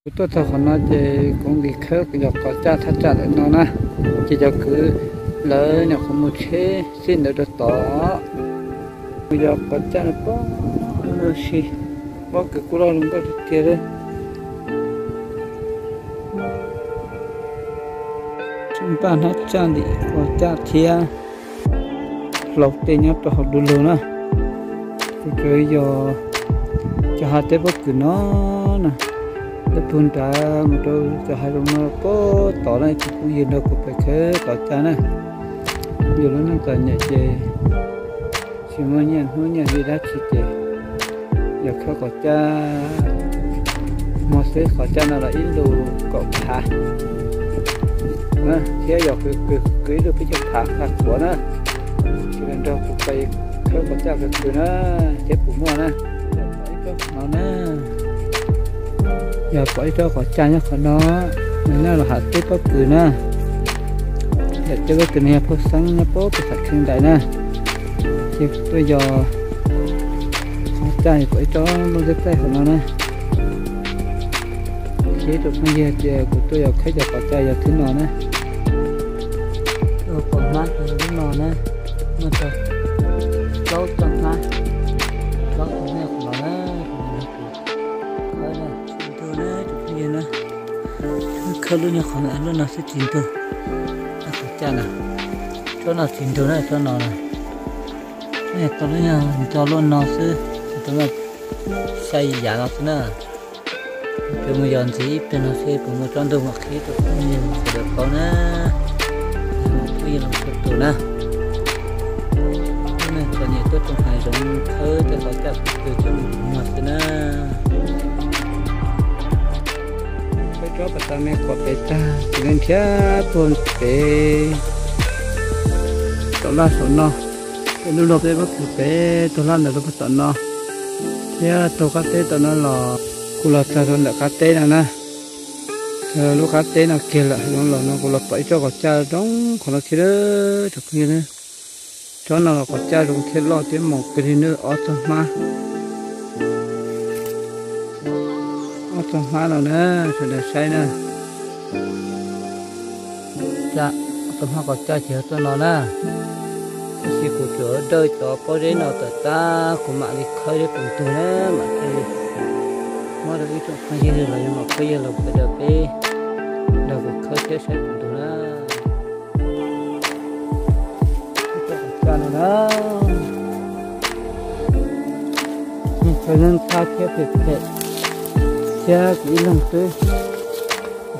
Kuv tuaj txog qhov no ces kuv nqis khawb yos qos caj thaj tsam ntawm no na, ces cov kwv lawv nyuam qhuav mus tsheb xij ntawd rau tod. Kuv yos qos caj no pob si, pob kws kuj loj zoo nkauj tiag tiag li. Npaj hnab tsaj ntim qos caj thiab hlau tej nyob rau hauv du lug na. Kuv tsuas yog cov hav teb pob kws no na, lawv pug nrad mus rau cov hav zoov no pob tod na, ces kuj yog nrog kuv pais khawb qos caj na. Yus lub neej txom nyem ces tsis muaj nyiaj hnub nyiaj hli dab tsi ces yog khawb qos caj, hmo xwb qos caj no los ib lus kaum phav na, thiab yog kwv kwv kwv ib lus peb caug phav nqa quav na. Ces nrog kuv pais khawb qos caj kwv kwv na, thiab puas muaj na. No na, yog pom ib tsob qos caj nyob qhov no, nws nyob los hav teb pob kws na. Yog teb pob kws no yog phauj xeeb nyob pob pem xav kheej dais na. Ces tuaj yos qos caj pom ib tsob loj txaij txaij qhov no na. Qhia rau phooj ywg tias kuv tuaj yos khawb cov qos caj yog thwb no na. Ua pom hmab rau lub no na, muaj tau plaub txoj hmab, plaub txoj hmab qhov no na. Khawb na, tsis ntug na tus phooj ywg na. Khawb lub nyuag qhov lub no xwb tsis ntug. Qos caj na, tsob no tsis ntug na, tsob no na. Tau lub nyuag nco luaj no xwb, tau xya yim yam no xwb na. Kuv mus yos ntxiv ib pliag no seb puas muaj tsob ntug mam qhib rau phooj ywg sawv daws paub na. Phooj ywg los txhua tus na. Lub neej txom nyem tuaj tsoo hais zoov khawb tej qos caj pob kws coj mus muag xwb na. Peb tsob pas tas me qos pem tag, ces nrhiav puag pem saum laj saum no. Peb lub log peb pob kws pem tuag laj ntawm lub puag tom no, thiab taug qab teb tom no los kuv los txog rau ntawm qab teb no na. Lub qab teb no kiag lawm, los no kuv los pom ib tsob qos caj zoo qhov no thiab tsoom phooj ywg na. Tsob no los qos caj zoo thiab loj thiab mos kiag li na, ob txoj hmab. Ob txoj hmab no na, sawv daws saib na. Ob txoj hmab qos caj ces yog txoj no na. Tab sis kuv tsuas dawj cov pob zeb no tawm tag kuv mam li khawb zeb puas ntug na, mam thiaj li muab rau ib tsoom phooj ywg los yog muam phooj ywg los sawv daws peb nrog kuv khawb thiab saib puas ntug na. Ib tsob qos caj no na, nws txawv neeg tag thiab phem phem thiab kuv ib leeg xwb,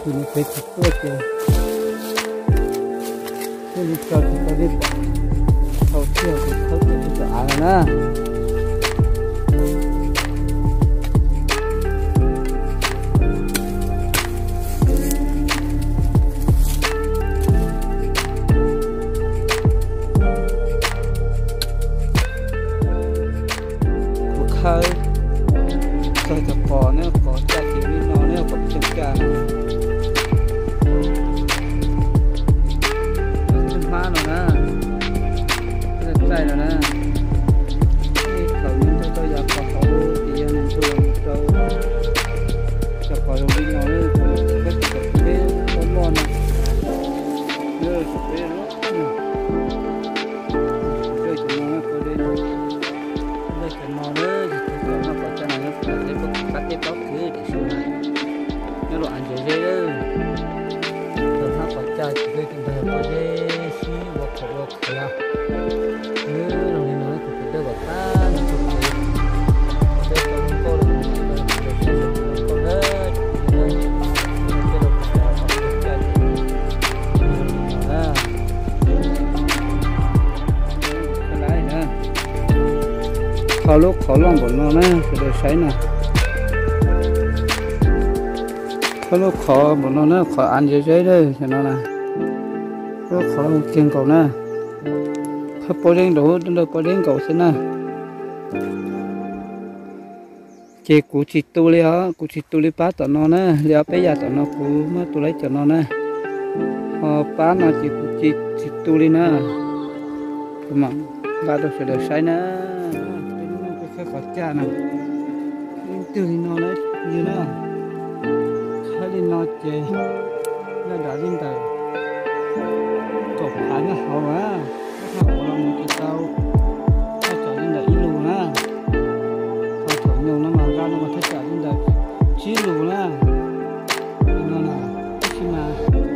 tus nws pem tsis tuaj ces thiaj li tso tsis tau li pom tau thiaj kuv khawb kiag tsis tau av no na. Kuv khawb txog cov qos ne, qos caj ces li no ne, qos tseem caj no. Cov hmab no na, txaij no na, thaum nws ntug tau yav qos hauv ces yog nws ntug los mus rau cov qos zoo li no, peb tau kom peb loj loj no, peb loj no, cov no na, cov no na, yog cov hmab qos caj no nyob qab teb pob kws tiam sis mas nyob lub av ntses zeb lawm. Cov hmab qos caj ces peb tus ntag yog pob zeb sib ua qhov ua khiav. Nws zoo li no kuv tus dawj kom tag nws tus pem, peb tau zoo nkauj los mus tau saib zoo nkauj na. Tho lub qhov loj npaum no na, sawv daws saib na. Tho lub qhov npaum no na, qhov av ntses zeb na, no na. Lub qhov kiag nkaus na. Qhov pob zeb nraud, dawj pob zeb nkaus xwb na. Ces kuv tsis tu li os, kuv tsis tu li pab tom no na, li ob peb yam tom no kuv muab tu laib cov no na. Ho pab no ces kuv tsis, tsis tu li na. Kuv mam nqa rau sawv daws saib na. Peb lub neej peb khawb qos caj na, ib tug li no na, yog na. Ces laj dam li ntawm kaum phav nyob hauv na, lub thaj qhuav los mus ces tau thaj tsam li ntawm ib lus na. Thaum nyoog no mas nqa no mas thaj tsam li ntawm tsib lus na. No na, tab sis mas thaum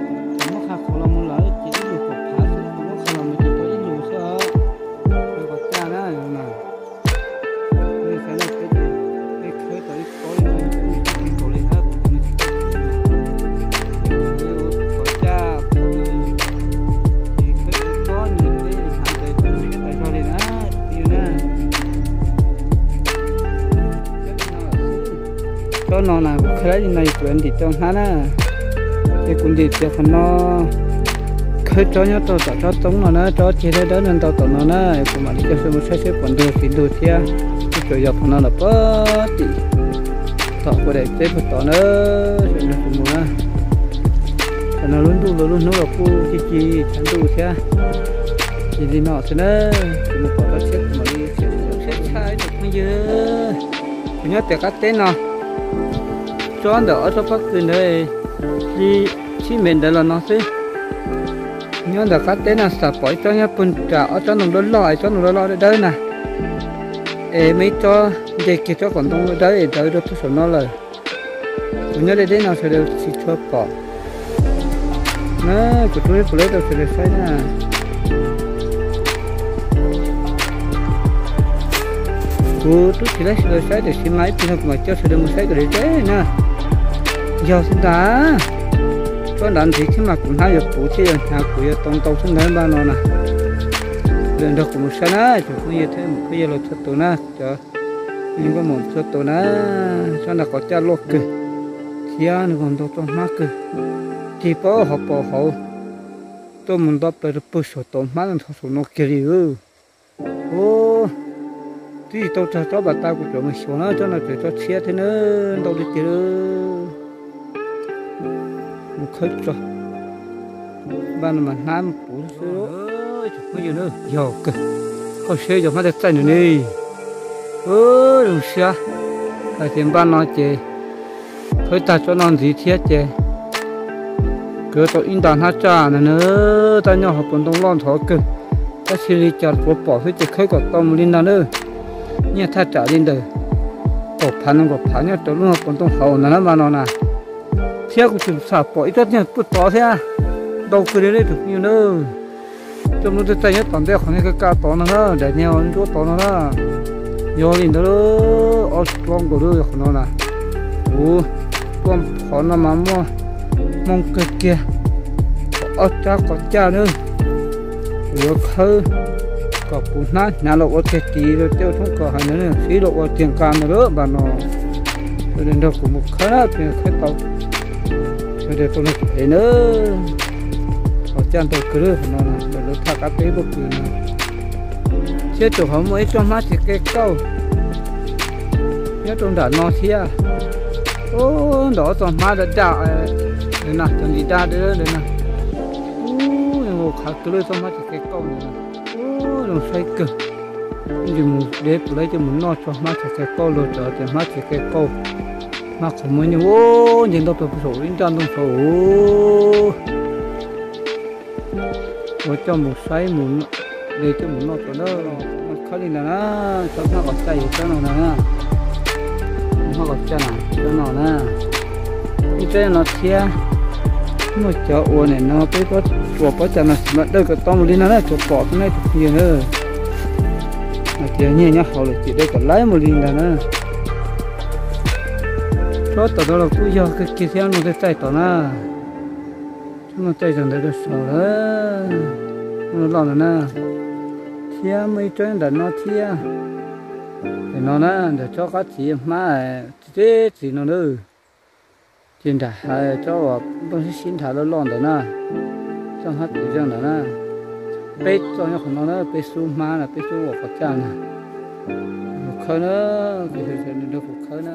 muab qhaj qhuav los mus lawm ces ib lus kaum phav xwb, thaum muab qhaj los mus ces tau ib lus xwb os. Qhov caj na, no na. Peb khawb tau ib kob li no, nkaus li hab, qhov caj, ces khawb tau kob nws peb hnav tes tus siab tas zog li na, tus phooj ywg na. Tsob no na kuv khawb li no yog kuv ntim rau hnab na. Ces kuv ntim tias qhov no khawb tsob nyob rau tom tsob toob no na, tsob ceg dawb dawb no ntau tom no na, kuv mam li coj peb mus saib seb puas ntug tsis ntug thiab. Kuv tsuas yog qhov no los puag tim tom kuv daim teb puag tod na, sawv daws kuv mus na. Qhov no lub ntuj los lub hnub los kuj ci ci tshav ntuj thiab. Ces li no xwb na, kuv mus pom tsob tshiab kuv mam li siab tshaj ib tsoom phooj ywg. Kuv nyob tiam qab teb no, tsob ntawm ob tsob pob kws ntawd li tsib mev ntawd los no xwb. Nyob ntawm qab teb no xam pom ib tsob nyob puag nram ob tsob ntoo loj loj, ib tsob ntoo loj loj dawb dawb na. Es muaj ib tsob nce kiag tsob kaum ntoo dawb es ntawd rau puag saum no lawm. Kuv nyob deb deb no sawv daws tsis tshua pom na, kuv rub ib puas lawv rau sawv daws saib na. Kuv rub tsis laib sawv daws saib tiam sis mas ib pliag no kuv mam coj sawv daws mus saib kom deb deb na. Yog xwb ntag, tsob nrad ntxiv thiab mas kuv hnab yuav puv thiab yuav hnyav kuv yuav tau ntau xwb ntag npaj no na. Sawv daws nrog kuv mus saib na, tsoom phooj ywg thiab mus phooj ywg los txhua tus na, cov nkauj muam txhua tus na. Tsob ntawd qhov caj loj kawg thiab nws ntau tsob hmab kawg, tig paub hauv paus hauv tuaj mus nto plaws rau puag saum tod hmab ntho saum no kiag li. Ub, twb tsis tau raug tsob pas tas kuv tseem mus xyuas na, tsob no tseem tsob tshiab thiab na, ntau tiag tiag li. Mus khawb tso, npaj no mas hnab mus puv xwb. Tsoom phooj ywg na, yog kawg, koj saib cov hmab txaij txaij ntawm ne. Zoo siab hais tias npaj no ces khawb tag tsob no ntxiv thiab ces kuv yuav tau ib nta hnab tsaj ntag na. Tab nyob hauv paus ntoo loj nthov kawg, tab sis li cas tsuav pom xwb ces khawb kom tau mus li ntag na. Nyiaj thaj tsam li ntawm kaum phav nees nkaum phav nyob rau lub paus ntoo hauv ntag na npaj no na. Thiab kuv tseem xam pom ib tsob nyiaj tuaj tod thiab, ntau kawg li tsoom phooj ywg na. Coj mus txaij txaij nyob tom ntej qhov niag ka ka tod no na, daim niag nruab tod no na. Yog li ntawd, ob tsob nkaus li qhov no na. Kuv tuaj qhov no mas muaj hmoo kawg kiag, ob rab qhov caj na. Kuv yuav khawb kom puv hnab hnyav los ua tiag tis rau tej ua tshoob kos hais ntawd, sib los ua tiag nqa ntawd lawm npaj no. Sawv daws nrog kuv mus khawb na, khawb tau sawv daws tau nrog kuv ev na. Qhov caj ntau kawg li qhov no, lawv lub thaj qab teb pob kws no. Thiab tseem ho muaj ib tsob hmab txiv qe kauj nyob rau nram no thiab. Ub, ntawm ob tsob hmab daj daj ntawd na, cov ntsis daj daj ntawd na. Ub, khav kawg li tsob hmab txiv qe kauj ntawd na. Ub, zoo saib kawg. Ntsis mus deb puas laib coj mus noj tso hmab txiv qe kauj, luag tsam tias hmab txiv qe kauj, hmab qhov muaj nyuj. Ub, nce ntau plaws puag saum ib nraj ntoo saud. Ua coj mus saib mus, de coj mus noj tso na. Khawb li ntawd na, tsob hmab qhov caj yog tsob no na, hmab qhov caj na, tsob no na. Ib tsob no thiab, muaj cov ua nim no peb pob tsuas pob cas no xim mas dawj kom tau mus li no na, tsuas pom xwb na tus phooj ywg na. Hais tias nyiaj nyob hauv lawm ces dawj kom laib mus li ntag na. Tsob tom no los kuj yog kawg kiag thiab, no txaij txaij tom na. Tsob no txaij txaij ntawd rau saud lawm, no loj ntawd na. Thiab muaj ib tsob nram no thiab. Ntawm no na, ntawm tsob qab txiv hmab txiv txiv no na. Ces nram hav tsob uas nplooj sib sib nrhav loj loj ntawd na, tsob hmab txiv zeej ntawd na. Peb txoj nyob qhov no na, peb xub hmab na, peb xub uas qhov caj na. Mus khawb na, kuv sawv sawv nrog kuv khawb na.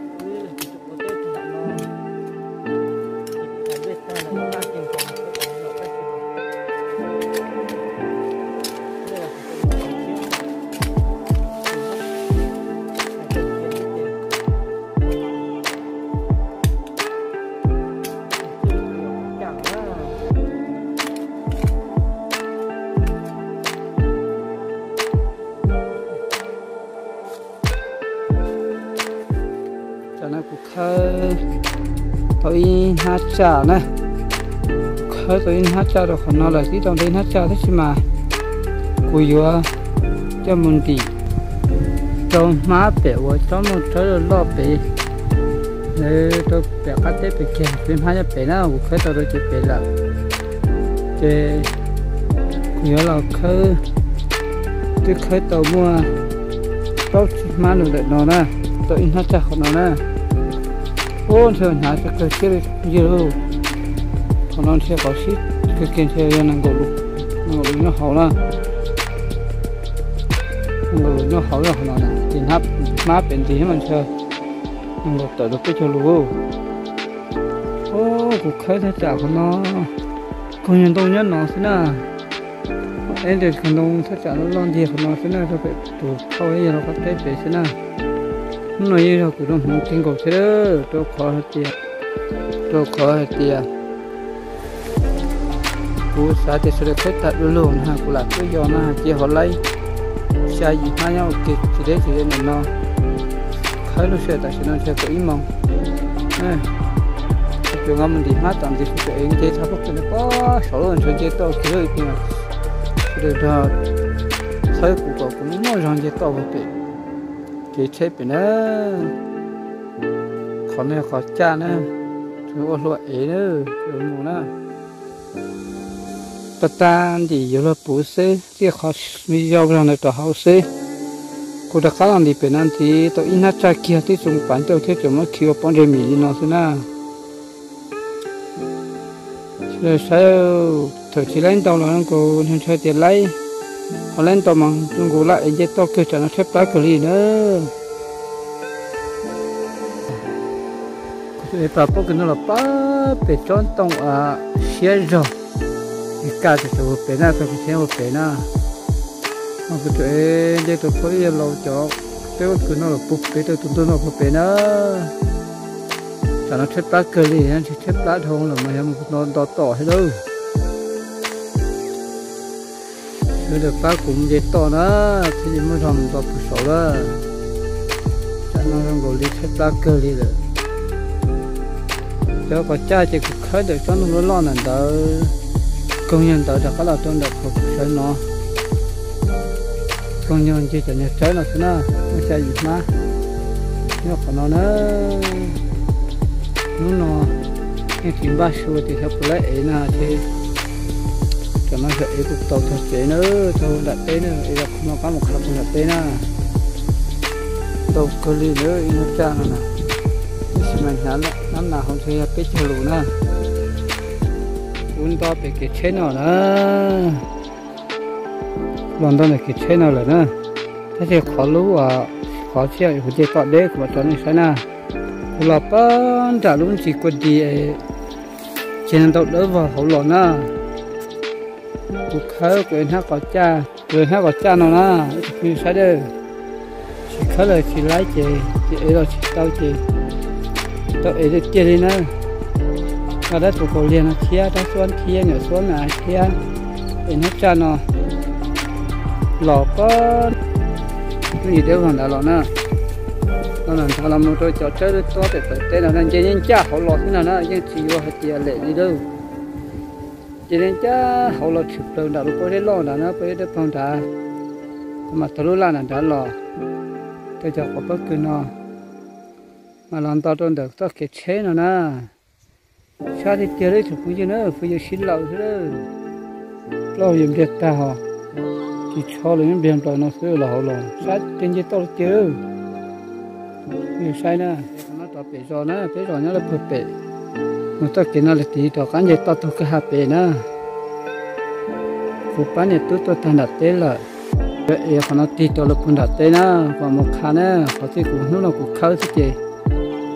Tam no kuv khawb tau ib hnab tsaj na. Kuv khawb tau ib hnab tsaj rau qhov no lawm, twb tau ntau ib hnab tsaj tab sis mas kuv yuav coj mus ntim rau hmab pem uas tsob muaj tsob loj loj pem, rau pem qab teb pem kiag, peb hmab nyob pem na, kuv khawb tau rau ces pem lawm. Ces kuv yuav los khawb, twb khawb tau muaj plaub tsib hmab no ntawm no na, tau ib hnab tsaj qhov no na. Ub, ntshe hnav tsis kawg thiab li ywg lauj. Qhov no ntshe qhov sib kawg kiag ntshe yog nees nkaum lus, nees nkaum lus nyob hauv na. Nees nkaum lus nyob hauv yog qhov no na, ces hmab pem ntiv mas ntshe nees nkaum tawm rau peb caug lus. Ub, kuv khawb thaj tsam qhov no koog nyuag ntoo nyob no xwb na. Eb, ntawm koog ntoo thaj tsam loj loj ntiag qhov no xwb na, rau pem tus phauj ib yog rau qab teb pem xwb na. Hnub no yeej yog kuv zoo hmoov kawg nkaus thiab, rau qhov hais tias, rau qhov hais tias kuv xav tias sawv daws khawb tag du lug na, kuv lam tuaj yos no ces ho laib xya yim hmab nyob ua ke tsis deb tsis ze nim no. Khawb lub sij hawm tam sim no ntshe tau ib moos. Kuv nqa mus ntim hmab tom ntxiv kuv tseem nce tshaj pob kws no pob saud lawm ntshe nce toj kiag lawm tiag. Sawv daws nrog txhawb kuv kom kuv muaj zog nce toj ua pem kev tsheb pem na. Qhov no yog qhov caj na, ua hlua ev na, mus na. Pab tab ntim yuav luag puv xwb, txij qhov yau zog ntawd rau hauv xwb. Kuv rov qab los ntim pem no ntxiv tau ib hnab tsaj kiag twb tsis pav ncauj thiab tseem muab khi ua pob ntseg mis li no xwb na. Sawv daws saib, thaum tsis laib ntau los zoo nkaus ntshe tias laib, ho laib ntau mas zoo nkaus laj ev nce toj kawg, tsam no tshaib plab kawg li na. Kuv tus ev pas pob kws no los pab pem tsob ntoo siab zog, es kaj tsis tau ua pem na, tau kev tsheb ua pem na. Mas kuv tus ev nce tus phauj ib yog laus cov peb pob kws no los puag pem rau tus ntug no puag pem na. Tsam no tshaib plab kawg li, ntshe tshaib plab dhau lawm mas yog mus nto nto tom thiab lauj. Sawv daws pab kuv nce toj na, thiaj li muaj zog mus nto puag saud lawm. Tsam no zoo nkaus li tshaib plab kawg li lawm. Cov qos caj ces kuv khawb ntawm tsob ntoo loj loj ntawm ntawd, koog nyuag ntawd rov qab los rau ntawm qhov kuv sawv no. Koog nyuag ncig cov nyuag tsawb no xwb na, muaj xya yim hmab nyob qhov no na. Hnub no yeej tsis npaj su tias xyov puas laib ev na, ces tam no xyov ev kuj tau txog tsev na, txog nram teb na, ev los qhov no qab mus qhov puag nram teb na. Ntau kawg li lawm ib hnab tsaj no na. Tab sis mas hnab nas hauv ntshe yog peb caug lus na. Kuv nto pem kev tsheb no na, los nto ntawm kev tsheb no lawm na. Tab sis qhov lub, qhov tsiaj kuv nce toj deb kuv mam tso nej saib na. Kuv los pab nram lub ntsis kua dis, ces ntau dawb vog hauv los na. Kuv khawb kuv hnab qos caj, kuv hnab qos caj no na, ib tsoom phooj ywg sawv daws. Tsis khawb los tsis laib ces, ces ev los tsis tau ces tau ev tiag tiag li na. Nqa dab tsuas kaus liag no thiab dab xuab thiab nyuam xuab na thiab, es hnab tsaj no Los ko, lub yim deb vog ntawd los na, los ntawd los mus rau cov tsawb lub tuab pem pem teb no na, nce yeej ncaj hauv los xwb no na, yeej tsis yuav hais tias lem li lawm. Nce yeej ncaj hauv los tshwm plaws nram lub pob zeb loj nrad na, pob zeb dawb paug nrad, kuv mam taug lub laj nram nrad los rau cov qhov pob kws no, mas los nto rau ntawm txoj kev tsheb no na. Sab tiag tiag li tsoom phooj ywg na, phooj ywg sib laws xwb lawm. Plaub yuav npliag tag hos, ris tsho los yeej npliag nplaws no xwb los hauv los sab tiag nce toj tiag. Phooj ywg saib na, qhov no rov pem zos na, peb zos nyob lawm puag pem. Mus txoj kev no lawm tid rov qab nce toj taug kwj ha pem na. Kuv pab niam tub tuaj tag nram teb lawm. Yuav ev qhov no tig rau lawv puag nram teb na, kom mus qha na. Qhov txij kuv hnub no kuv khawb xwb ces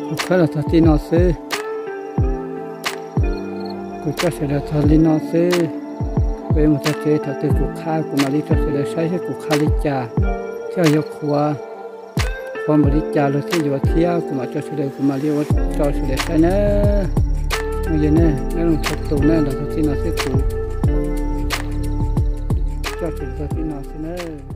kuv khawb los txog txij no xwb. Kuv coj sawv daws txog li no xwb. Kuv yuav mus txog tsev, thaum twg kuv qha kuv mam li tso sawv daws saib seb kuv qha li cas, thiab yog qhuav, qhuav npaum li cas los thiaj yuav thiab, kuv mam tso sawv daws, kuv mam li ua rau sawv daws saib na. Phooj ywg ne, nyob zoo txhua tus na, los txog txij no xwb kuv coj sawv daws txog txij no xwb na.